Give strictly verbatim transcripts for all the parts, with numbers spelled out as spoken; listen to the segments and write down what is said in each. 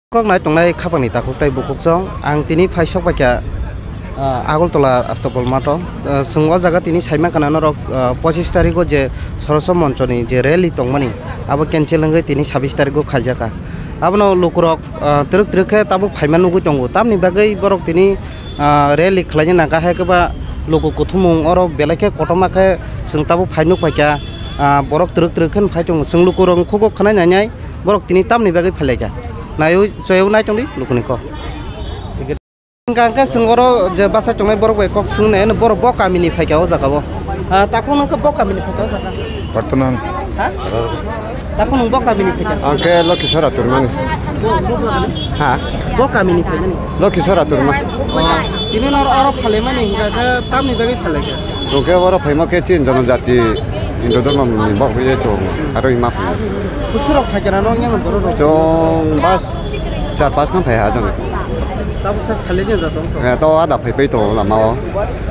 Kok nai tongnai khapangni takhuk tei bukhuk chong. Ang tini phai sok paikha, ah, Agartala Astopol Mato. Ah, chwng o jaga tini sai mankha na norok, ah, pochis tarikh o je Sorosya Monchoni je rally tongmani, abo cancel wngwi tini sabis tarikh o khaijakha. Abono lukurok, ah, twrwk twrwk khe tabuk phaima nugwi tongo. Tamni bagwi borok tini, ah, rally khlaina nangkha, hai khe ba luku kuthumung oro belai khe kotorma khe chwng tabuk phai nuk paikha, ah, borok twrwk twrwk khe phai tongo. Chwng lukurok khugo khwnai nainai borok tini tamni bagwi phailaikha. Naiwi chwng nai tongdi lukuni kok. Hingkha hingkha chwng oro je bachai tongnai borok bai kok swngnai, borok bo kamini phaikha o jaga o. Ah, takhuk nung khe bo kamini phaikha o jaga. Bartonan. Ha? Takhuk nung bo kamini phaikha. Ang khe Lokhisora Turmani. Ha? Bo kamini phaimani. Lokhisora Turma. Oh, tini nor oro phalaimani hingkha khe tamni bagwi phalaikha? Chwng khe oro phaima khe chini jonojati Hindu dhormo ni bok ye chwng aro ima phai. Kusurok phaikha na nong yang borok rok? Chwng bas char pas khan phai ha jang. Tabo sak khali ni jato. Eh, to ada phai phai to lama o.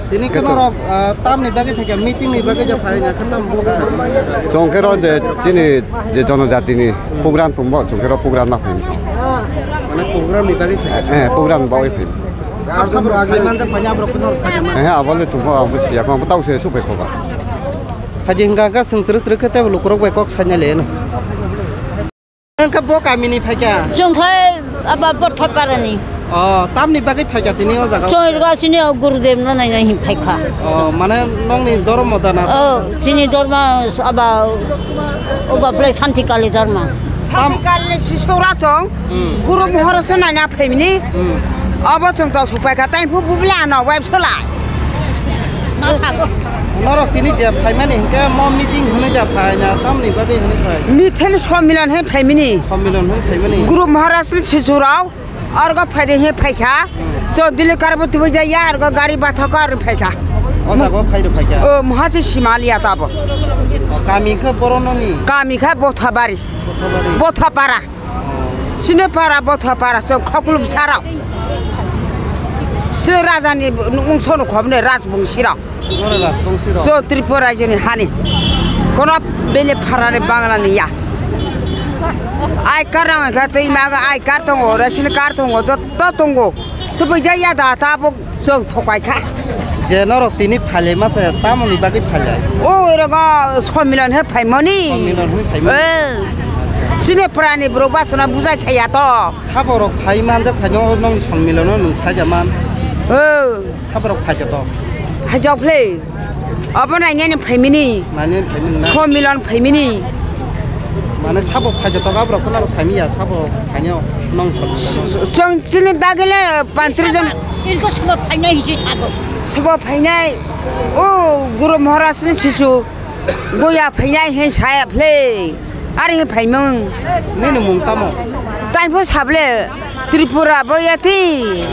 Tini khe norok, ah, tamni bagwi phaikha, meeting ni bagwi ja phai na khe tam bo. Chwng khe ro je chini je jonojati ni program tongbo, chwng khe ro program ma phai. Mane program ni bagwi phaikha. Eh, program bagwi phai. Sab sab rok phai manjak phai abrok khe nor sa ma. Eh, abo le chwng kho abo siya kho abo tau se su phai kho ba. Haji hingka ka chwng twrwk twrwk khe tei lukurok bai kok saina le no. Nang khe bo kamini phaikha? Chwng khe aba Bothaparani. Oh, tamni bagwi phaikha tini o jaga? Chwng rwga chini o Gurudev no naina hin phaikha. Oh, mane nongni dhormo dana? Oh, chini dhormo aba, oba belai Santi Kali dhormo. Tam- Santi Kali ni sisora chwng Hmm. Guru Mohorasno naina phaimani. Hmm. Abo chwng to supaikha, tai phu bubli ano web solai. Ma sago. Norok tini je phaimani hingke mo meeting hwnwi ja phai na tamni bagwi hwnwi phai? Meeting somilan hai phaimani. Somilan hwnwi phaimani. Guru Maharaj ni sisurao argo phaide he phaikha. Cho dili karbo tubu jaya argo gari bathaka ar phaikha. O jago phai ro phaikha. O, muhasi simaliya tabo. O, kami khe boro noni? Kami khe Bothabari. Bothabari. Bothapara. Sini para Botha para chwng khoklum sarok. Sini raja ni nung sono khobne rajbongsi rok. Oro rajbongsi rok. So Tripura raijoni hani. Kono bele para ni Bangla ni ya. Ai kar rang kha tei ma ai kar tongo, ration kar tongo, jotto tongo. Tubui jaya da ta bo. Chwng thokai kha. Je norok tini phailai masa tamoni bagwi phailai? O, orogo somilan he phaimoni. Somilan he phaimoni? Eh. Sini prani borok basona bujai saya to. Saborok phai manjak phai no nong somilan no nung saja man. Eh. Saborok phai to. Hajok phle. Abo nainani phaimini. Nainani phaimini na? Somilan phaimini. Mane sabo phai to ga borok kono samiya sabo phainyo nong somilan. Chwng chini bagile pantri jon. Irko sabo phainai hinsi sabo. Sabo phainai. O Guru Maharaj ni sisu. Goya phainai hin saya phle. Ari hin phaimung. Nini mung tamo? Taipho sable Tripura boyati.